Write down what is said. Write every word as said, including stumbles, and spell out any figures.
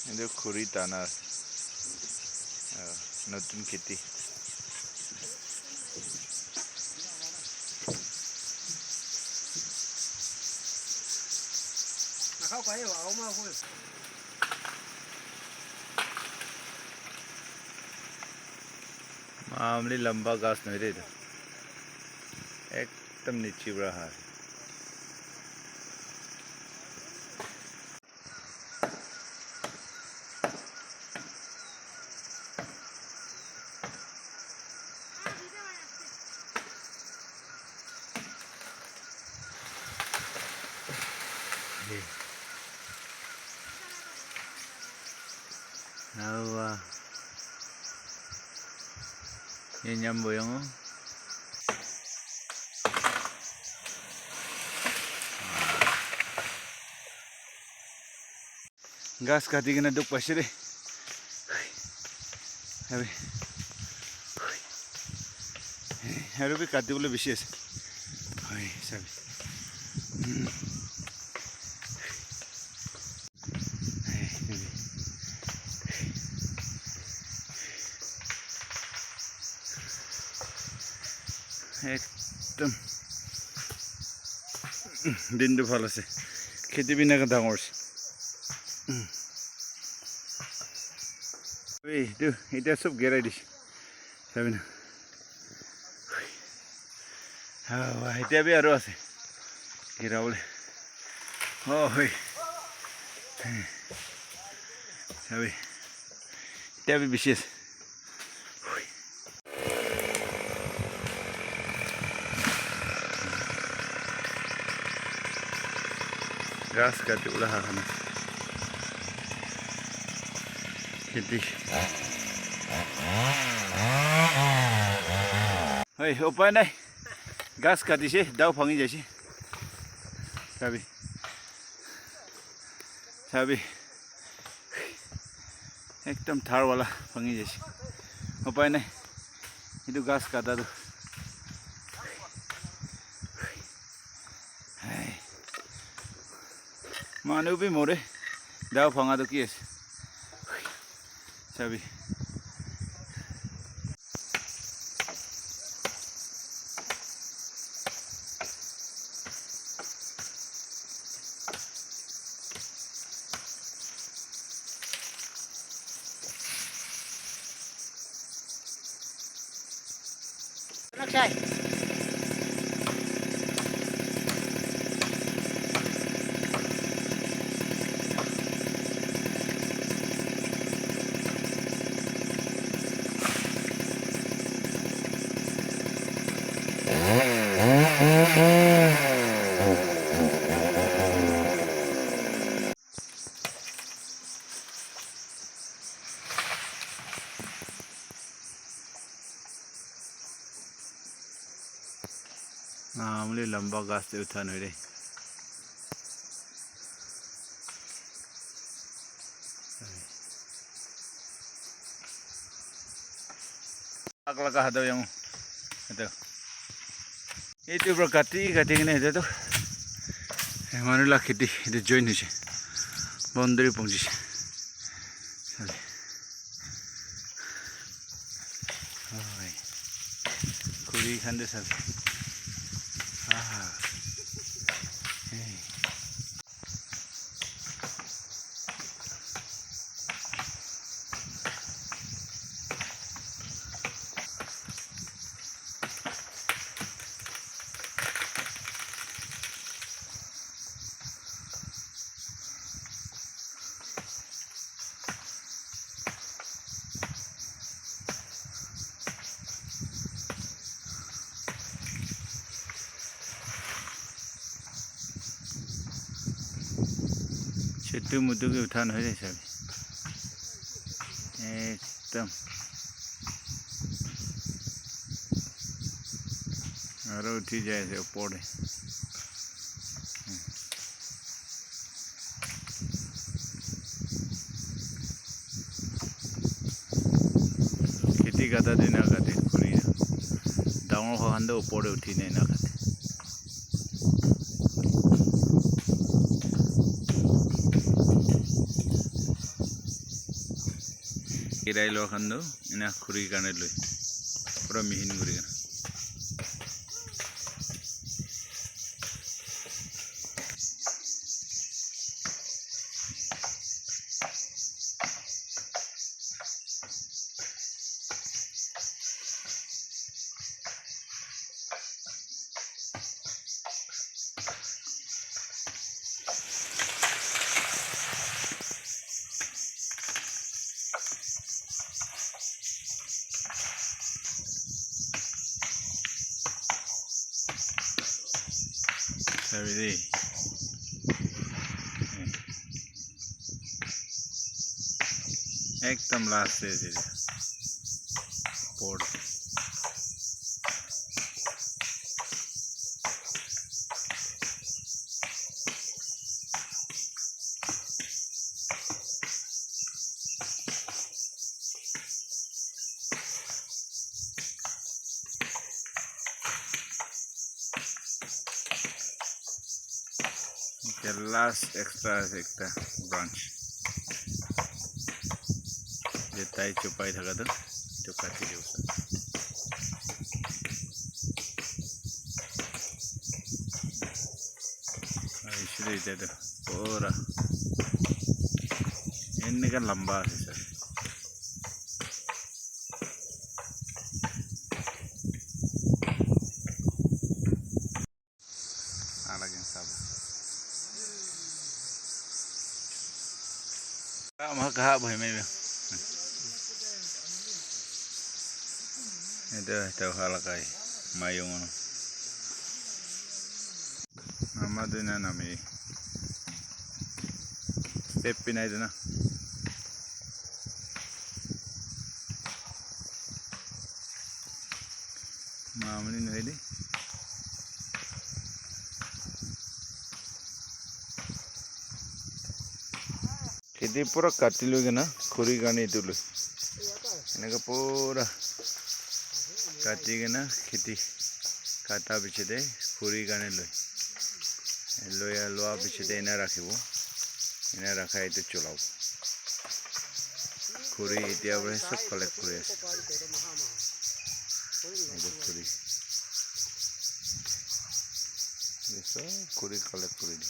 Etu khuri tana ase. Ah, notun kheti. Mamuli lamba ghas nohoi de etu. Ekdam niche para aha ase. Awa. Ye nyam boyong. Ghas kati kena dukh paise de. Sabi. Aru bi kati bole bishi ase. Hoi, sabi. Hmm. Hai, sabi. Ekdom. Din tu bhal ase. Kheti bi eneka dangor ase. Ei, etu, etia sob gerai dise. Sabi na. Ah, wah, etia bi aru ase. Gerabole. Oh, hoi. Sabi. Etia bi bishi ase. Ghas kati bole aha khan ase. Kheti. Hoi, upai nai. Ghas kati se, dao bhangi jaise. Sabi. Sabi. Ekdom thar wala bhangi jaise. Upai nai. Etu ghas kata tu. Hai. Manu bi more. Dao bhanga tu ki ase? Sabi. Ah, muli lamba ghas te utha nohoi de. Ak laga hado yang. Ito. Etu para kati, kati kena etu tu. Eh, manu la kheti, etu join hoise. Boundary pongji se. Sale. Oi. Khuri khan de sale. Ah. Hey. Chutu mutu ke utha nohoi de sabi. Ekdam. Aro uthi jai ase upor de. Kheti kata tu ena kate khuri. Dangor howa khan tu upor te uthi na ena kate. Kirai lua khan tu ena khuri karne loi. Pura mihin kuri kena. Sabi de. Ekdam last te ase. Por. The last extra ase ekta branch. Je tai chupai thaka tu, chupai thaki ase. Aru ite tu pura enika lamba ase sir. Alagin sab. Ama kaha bhai mai. Ito, ito halakai. Mayung ano. Ama din na nami. Step pinai din na. Mamani nohoi de. Kheti pura kati loi kena khuri kani etu loi. Eneka pura kati kena kheti kata piche te khuri kani loi. Loya loa piche te ena rakhibo. Ena rakha etu cholabo. Khuri etia para sob collect kuri ase. Etu khuri. Etu sob khuri collect kuri di.